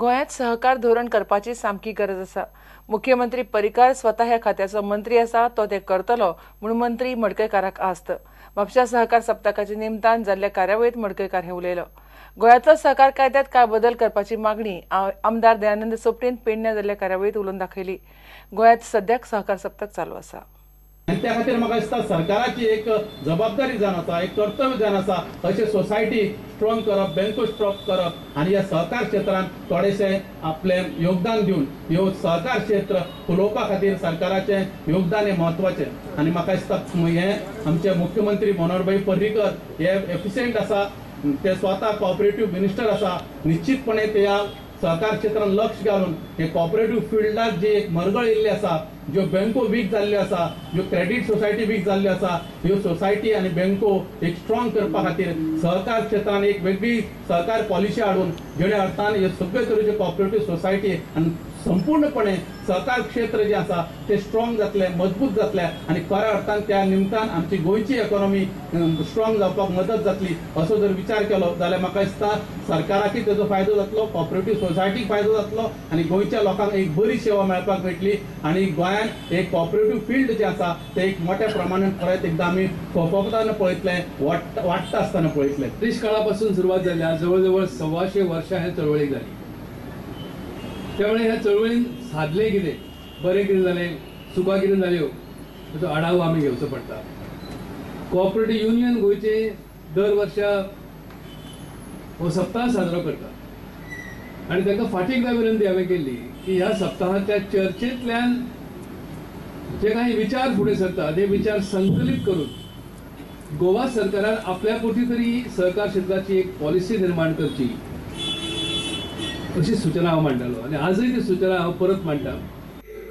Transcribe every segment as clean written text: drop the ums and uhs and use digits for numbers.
गोंयांत सहकार धोरण करपाची सामकी गरज आसा. मुख्यमंत्री पर्रीकार स्वता ह्या खात्याचो मंत्री आसा, तो ते करतलो म्हूण मंत्री मडकयकाराक आस्त. म्हापश्या सहकार सप्तकाच्या निमतान जाल्ल्या कार्यावळींत मडकयकार हे उलयलो. गोंयांतलो सहकार कायद्यांत कांय बदल करपाची मागणी आमदार दयानंद सोपटेन पेडण्यां जाल्ल्या कार्यावळींत उलोवन दाखयली. गोंयांत सद्याक सहकार सप्तक चालू आसा. आनी त्या खातीर म्हाका दिसता सरकाराची एक जबाबदारी जावन आसा, एक कर्तव्य जावन आसा अशें सोसायटी स्ट्रॉंग करप, बँको स्ट्रॉंग करप आनी ह्या सहकार क्षेत्रांत थोडेशें आपलें योगदान दिवन ह्यो सहकार क्षेत्र फुलोवपा खातीर सरकाराचें योगदान हें म्हत्वाचें. आनी म्हाका दिसता हें आमचे मुख्यमंत्री मनोहरभाई पर्रीकर हे एफिशियंट आसा, ते स्वता कॉपरेटिव्ह मिनिस्टर आसा. निश्चितपणे ते ह्या सहकार क्षेत्रान लक्ष घालून हे कॉपरेटिव्ह फिल्डाक जी एक मरगळ येयल्ली आसा, ज्यो बँको वीक जाल्ल्यो आसा, ज्यो क्रेडीट सोसायटी वीक जाल्ल्यो आसा, ह्यो सोसायटी आनी बँको एक स्ट्रॉंग करपा खातीर सहकार क्षेत्रान एक वेगळी सहकार पॉलिसी हाडून जेणे अर्थान ह्यो सगळ्यो तरेच्यो कॉपरेटिव्ह सोसायटी आनी संपूर्णपणे सहकार क्षेत्र जें आसा तें स्ट्रॉंग जातलें, मजबूत जातलें आनी खऱ्या अर्थान त्या निमतान आमची गोंयची इकॉनॉमी स्ट्रॉंग जावपाक मदत जातली असो जर विचार केलो जाल्यार म्हाका दिसता सरकाराकय तेजो फायदो जातलो, कॉपरेटिव्ह सोसायटीक फायदो जातलो आनी गोंयच्या लोकांक एक बरी सेवा मेळपाक मेळटली आनी गोंयांत एक कॉपरेटिव्ह फिल्ड जें आसा तें एक मोठ्या प्रमाणान परत एकदां आमी फोफोवताना पळयतले, वाडटा आसतना पळयतले. ब्रिटीश काळापासून सुरवात जाल्या जवळजवळ 125 वर्षां ह्या चळवळीक जाली. त्यामुळे ह्या चळवळीन साधलें कितें, बरें कितें जालें, चुका कितें जाल्यो ताचो आढावो आमी घेवचो पडटा. कोऑपरेटिव्ह युनियन गोंयचे दर वर्सा हो सप्ताह साजरो करता आनी ताका फाटीं एकदां विनंती हांवें केल्ली की ह्या सप्ताहाच्या चर्चेंतल्यान जे काही विचार फुडें सरता ते विचार संकलित करून गोवा सरकारान आपल्या पुरती तरी सहकार क्षेत्राची एक पॉलिसी निर्माण करची अशी सूचना हांव मांडटालो आनी आजूय ती सूचना हांव परत मांडटा.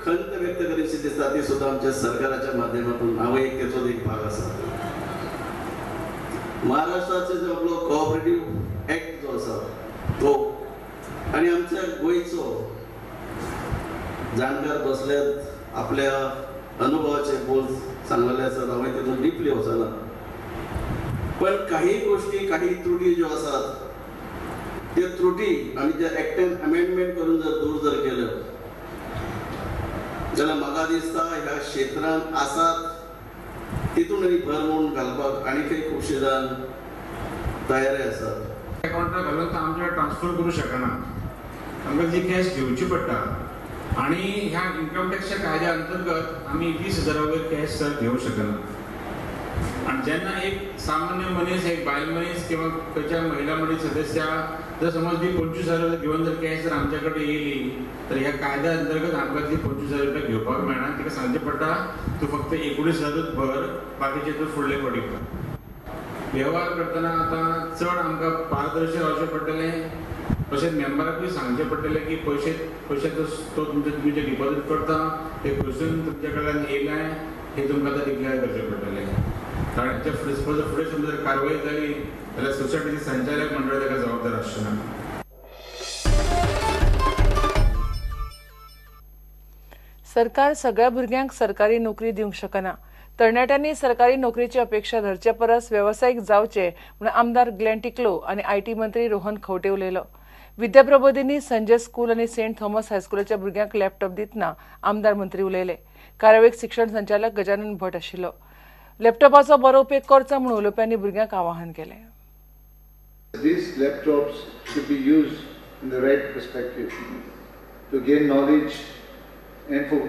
खंत व्यक्त करीशी दिसता ती सुद्दां आमच्या सरकाराच्या माध्यमातून हांव एक तेचोच एक भाग आसा. महाराष्ट्राचो जो आपलो कोऑपरेटिव्ह एक्ट जो आसा तो आनी आमच्या गोंयचो जाणकार बसल्यात आपल्या अनुभवाचे बोल सांगलेले आसात, हांवें तितून डिपली वचना, पण काही गोष्टी काही त्रुटी ज्यो आसात ते त्रुटी आनी ज्या एक्टान अमेंडमेंट करून जर दूर जर केलं जाल्यार म्हाका दिसता ह्या क्षेत्रांत आसात तितून आनी भर म्हणून घालपाक आनीकय खुबशे जाण तयारी आसात. अकाउंटार घालून तो आमच्या ट्रान्सफर करूं शकना, आमकां ती कॅश घेवची पडटा आनी ह्या इन्कम टॅक्सच्या कायद्या अंतर्गत आमी 20,000 वयर कॅश सर घेवं शकना. आनी जेन्ना एक सामान्य मनीस, एक बायल मनीस किंवा खंयच्या महिला मंडळ सदस्या जर समज ती 25,000 घेवन जर कॅश जर आमच्या कडेन येयली तर ह्या कायद्या अंतर्गत आमकां ती 25,000 रुपया घेवपाक मेळना. तिका सांगचें पडटा तूं फक्त 19,000 भर, बाकीचे तूं फुडले फावटी भर. वेव्हार करतना आतां चड आमकां पारदर्शी रावचें पडटलें, तशेंच मेंबराकूय सांगचें पडटलें की पयशे पयशे तो तुमचे तुमी जे डिपॉझीट करता ते खंयसून तुमच्या कडल्यान येयले हे तुमकां आतां डिक्लेअर करचें पडटलें. कारण हाच्या फुडें फुडें समज जर कारवाय जाली जाल्यार सोसायटीचे संचालक मंडळ ताका जबाबदार आसचें ना. सरकार सगळ्या भुरग्यांक सरकारी नोकरी दिवंक शकना. तरणाट्यांनी सरकारी नोकरीची अपेक्षा धरचे परस वेवसायीक जावचे म्हूण आमदार ग्लॅन टिकलो आनी IT मंत्री रोहन खंवटे उलयलो. विद्याप्रबोधिनी संजय स्कूल आनी सेंट थॉमस हायस्कुलाच्या भुरग्यांक लॅपटॉप दितना आमदार मंत्री उलयले. कार्यावळीक शिक्षण संचालक गजानन भट आशिल्लो. लॅपटॉपाचो बरो उपेग करचो म्हूण उलोवप्यांनी भुरग्यांक आवाहन केलें. These laptops should be used in the right perspective to gain knowledge and for a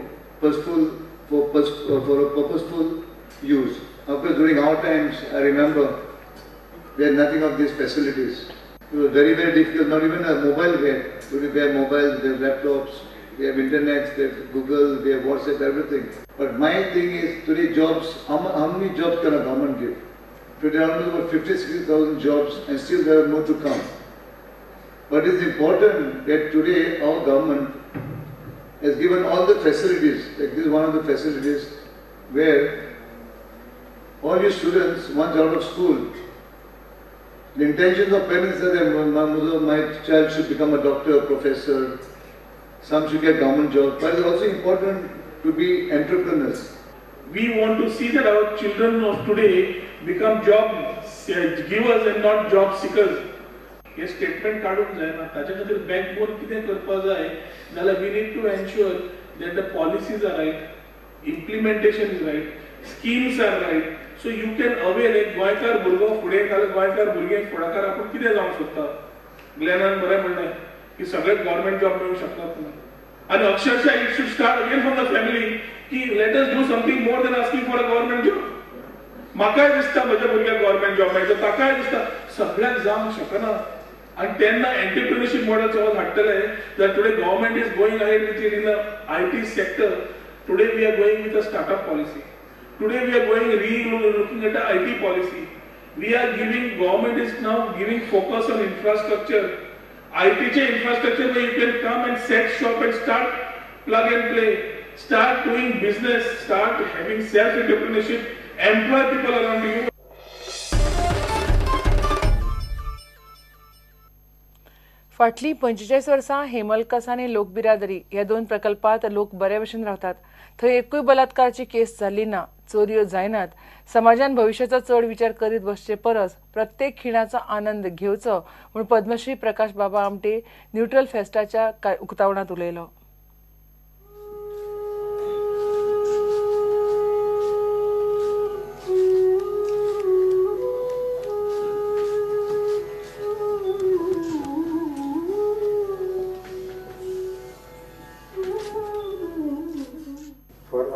purposeful use. Of course, during our times, I remember we had nothing of these facilities. It was very, very difficult. Not even a mobile we had. Today we have mobiles, we have laptops, we have internet, we have Google, we have WhatsApp, everything. But my thing is today jobs, how many jobs can a government give? Today almost about 50, 60,000 jobs, and still there are more to come. But it's important that today our government has given all the facilities, like this is one of the facilities where all your students, once out of school, the intentions of parents are that my child should become a doctor, a professor, some should get government jobs, but it's also important to be entrepreneurs. We want to see that our children of today become job givers and not job seekers. हे statement काडूंक जायना. ताच्या खातीर backbone कितें करपाक जाय जाल्यार we need to ensure that the policies are right, implementation is right, schemes are right. So you can avail. एक गोंयकार भुरगो फुडें जाल्यार गोंयकार भुरगें फुडाकार आपूण कितें जावंक सोदता. ग्लॅनान बरें म्हणलें की सगळेच गव्हर्मेंट जॉब मेळूंक शकतात ना. आनी अक्षरशः it should start again from the family की let us do something more than asking for a government job. म्हाकाय दिसता म्हज्या भुरग्याक गव्हर्मेंट जॉब मेळटा, ताकाय दिसता, सगळ्यांक जावंक शकना. आनी तेन्ना एंटरप्रिनरशीप मॉडल समज हाडटले जाल्यार today government is going ahead with it in the IT sector. Today we are going with a startup policy. Today we are going looking at the IT policy. We are giving, government is now giving focus on infrastructure. IT चे infrastructure where you can come and set shop and start plug and play, start doing business, start having self entrepreneurship, employ people around you. फाटलीं 45 वर्सां हेमलकस आनी लोकबिरादरी ह्या दोन प्रकल्पात लोक बरे भशेन रावतात. थंय एकूय बलात्काराची केस जाल्ली ना, चोरयो जायनात. समाजान भविश्याचो चड विचार करीत बसचे परस प्रत्येक खिणाचो आनंद घेवचो म्हूण पद्मश्री प्रकाश बाबा आमटे न्यूट्रल फेस्टाच्या उक्तावणांत उलयलो.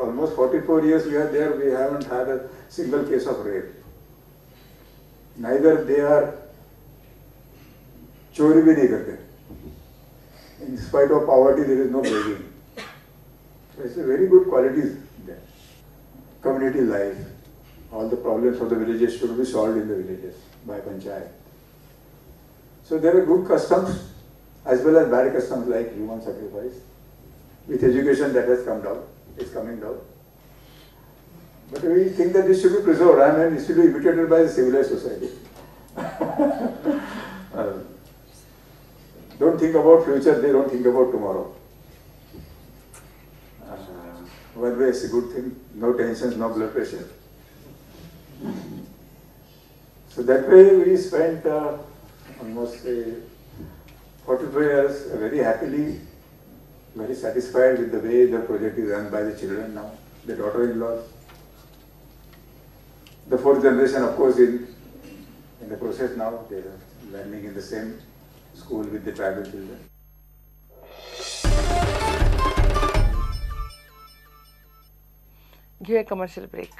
Almost 44 years we are there, we haven't had a single case of rape. Neither they are chori bhi nahi karte. In spite of poverty, there is no begging. So it's a very good qualities there. Community life, all the problems of the villages should be solved in the villages by panchayat. So there are good customs as well as bad customs like human sacrifice. With education that has come down. Is coming down. But we think that this should be preserved. I mean, it should be imitated by the civilized society. Don't think about future, they don't think about tomorrow. One way it's a good thing, no tensions, no blood pressure. So that way we spent almost 44 years very happily, very satisfied with the way the project is run by the children now, the daughter-in-laws. The fourth generation, of course, in the process now, they are learning in the same school with the tribal children. घेऊया commercial break.